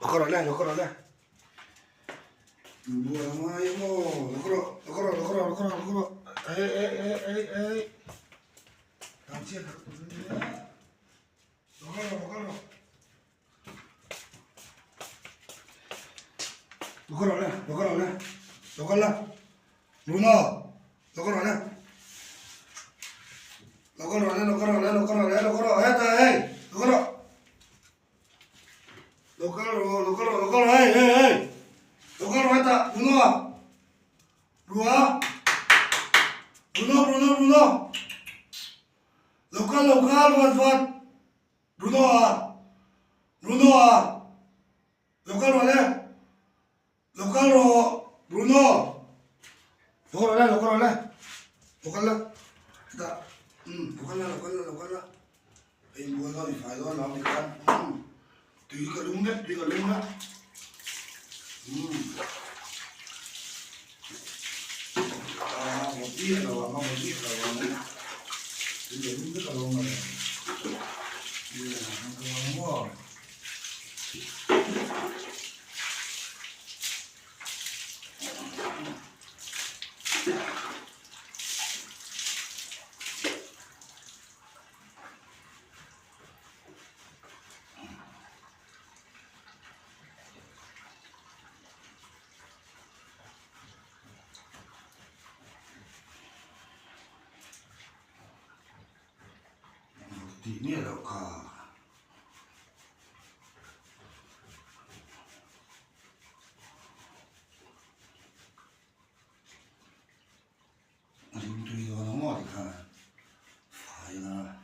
Lo kal rawh le, lo kal rawh le. Inbual a ngai maw? Lo kal rawh, lo kal rawh, lo kal rawh, lo kal rawh, lo kal rawh. Ei, ei, ei, ei, ei. Tlan chiat tak tur a nia. Lo kal rawh, lo kal rawh. Lo kal rawh le, lo kal rawh le. Lo kal la. Bruno, lo kal rawh le. Lo kal rawh le, lo kal rawh le, lo kal rawh le, lo kal rawh. Heta, hei, lo kal rawh. Lo kal rawh, lo kal rawh, lo kal rawh, hei, hei, hei. Lo kal rawh hetah, Bruno. Bruno. Bruno, Bruno, Bruno. Lo kal, lo kal, vat, vat. Bruno a. Bruno a. Lo kal rawh le. Lo kal rawh, Bruno. Lo kal rawh le, lo kal rawh le. Lo kal la. Hetah, umm, lo kal la, lo kal la, lo kal la. Ka inbual dawn, i fai dawn lo ti khan, umm, tui ka lum vek, tui ka lum vek. Umm. Ah, vawt miah lo ang a, vawt miah lo ang. Tui ka lum vek alawm mawle. Tui a han kal ang maw. Tih miah loh kha. A rim tui dawn ang maw tikhan fai ila.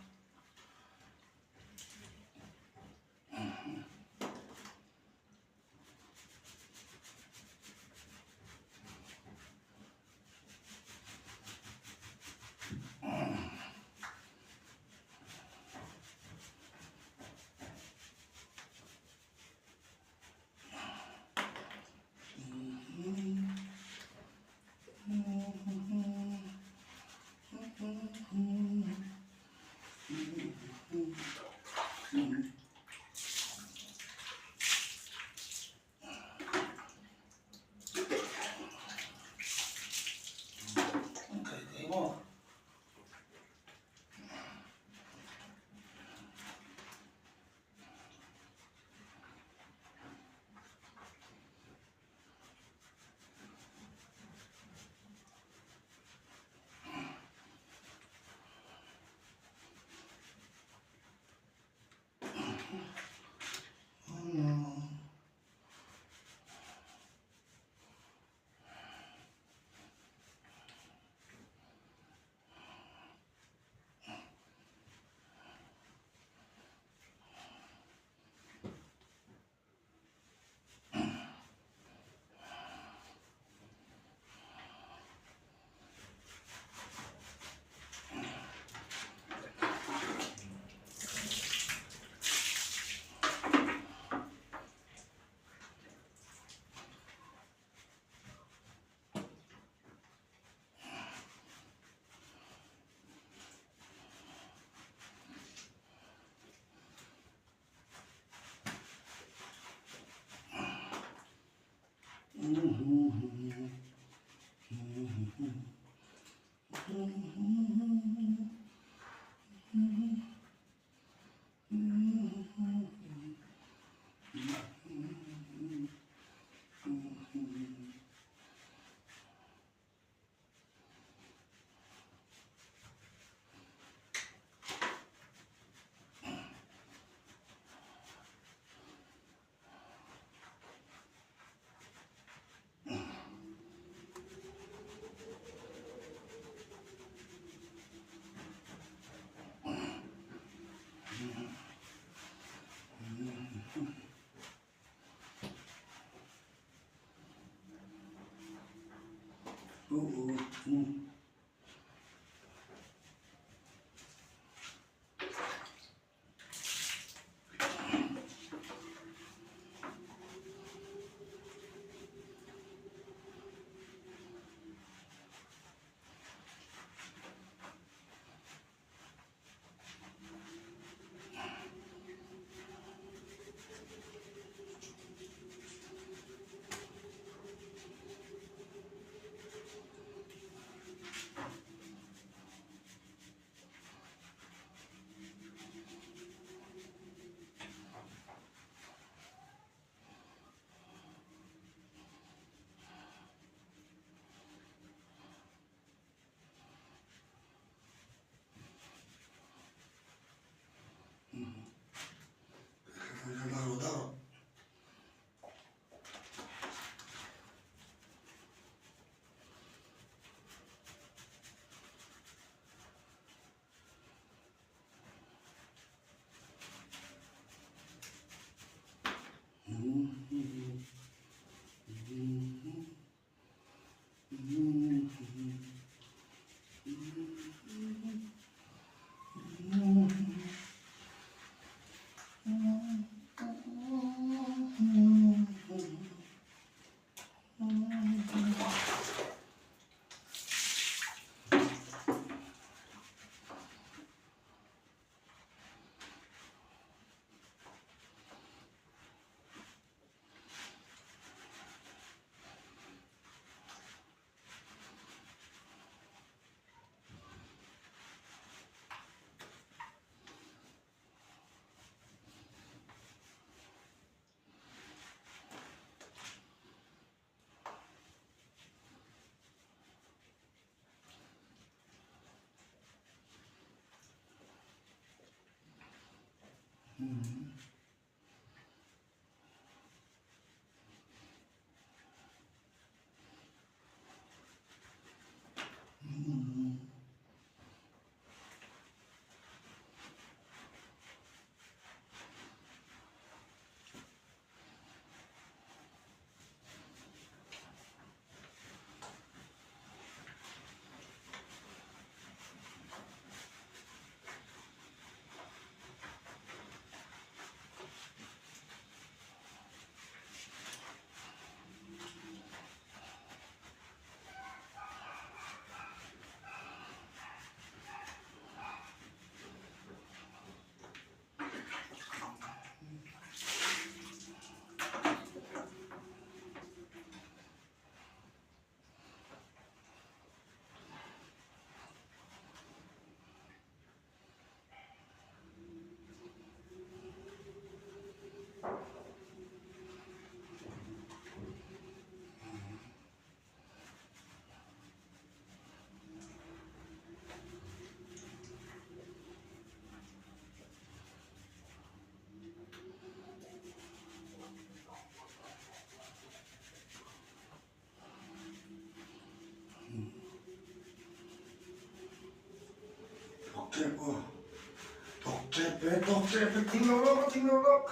Pe tawk che pe thing lo lawk a thing lo lawk.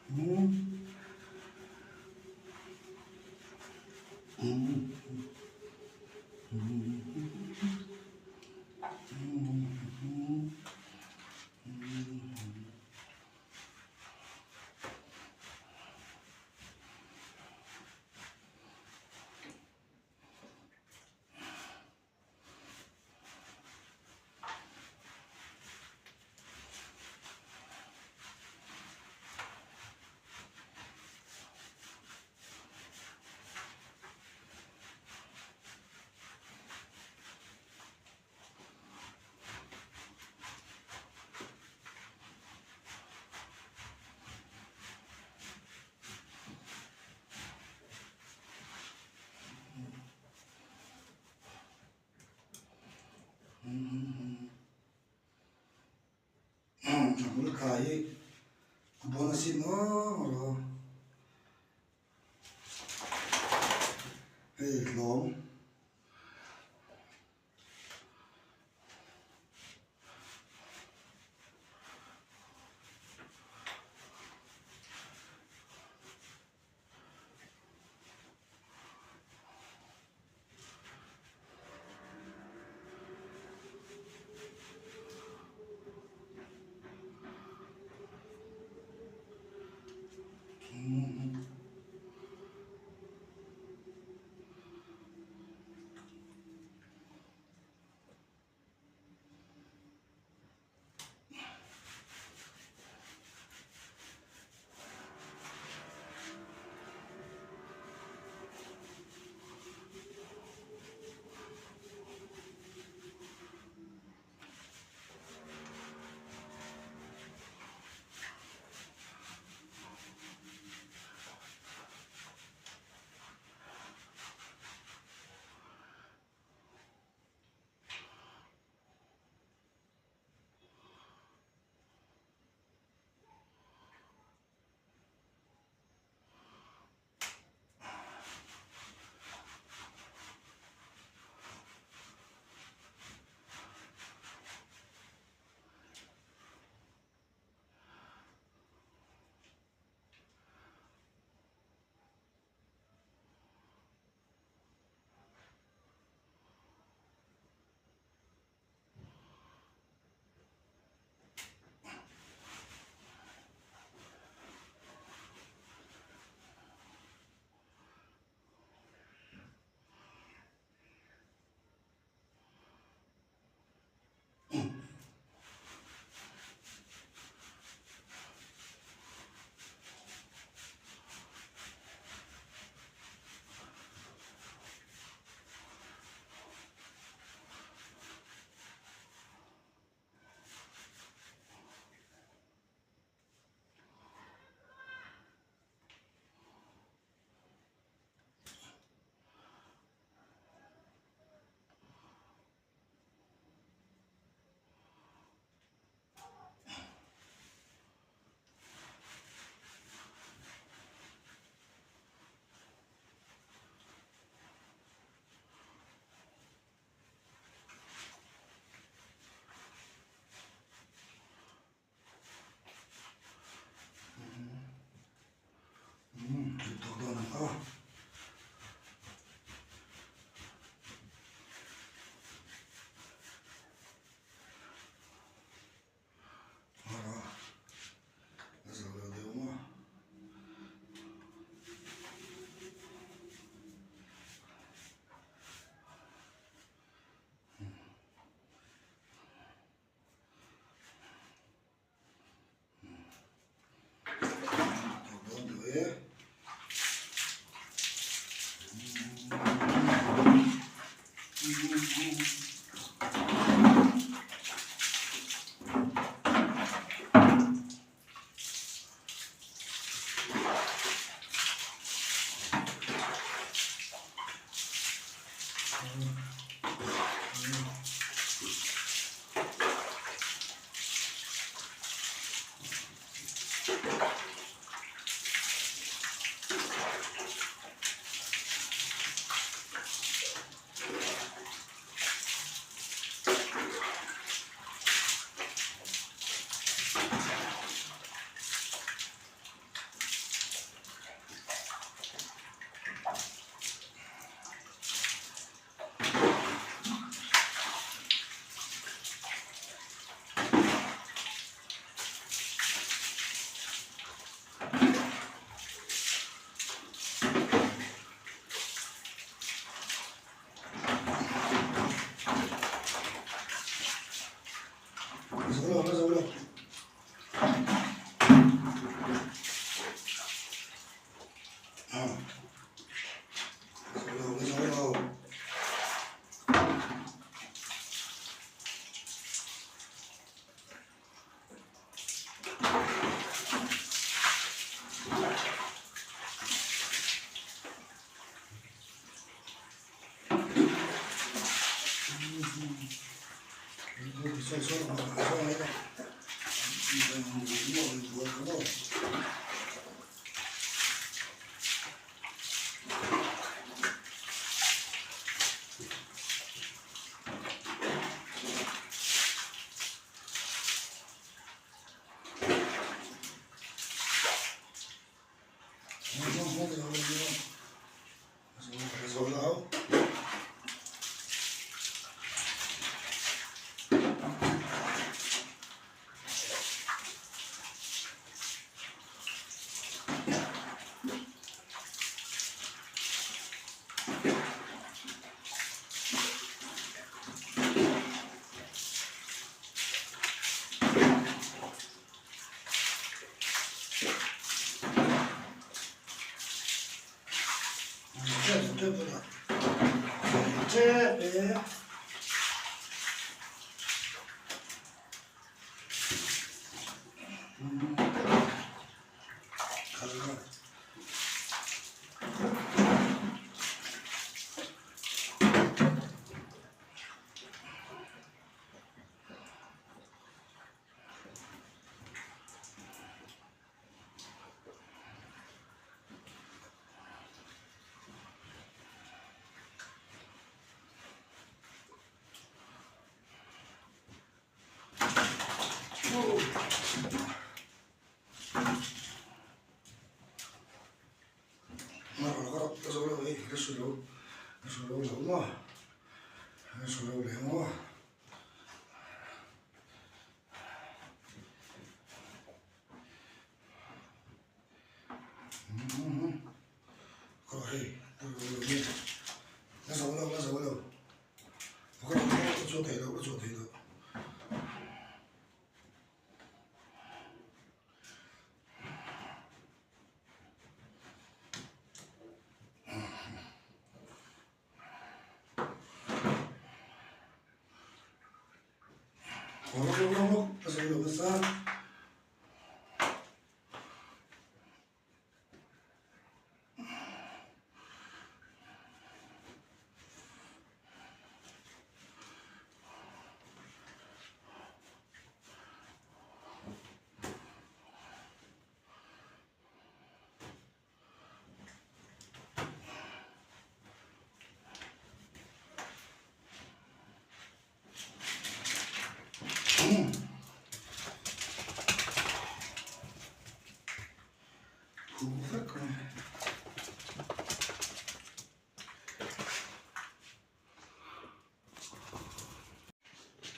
Hmm. Hmm. Hmm. Hmm. Hmm. A bul kha hi a bawn asin aw hei hlawm.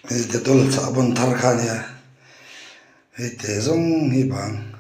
Hei dettol chah bawn thar kha ania hei te zawng hi bang.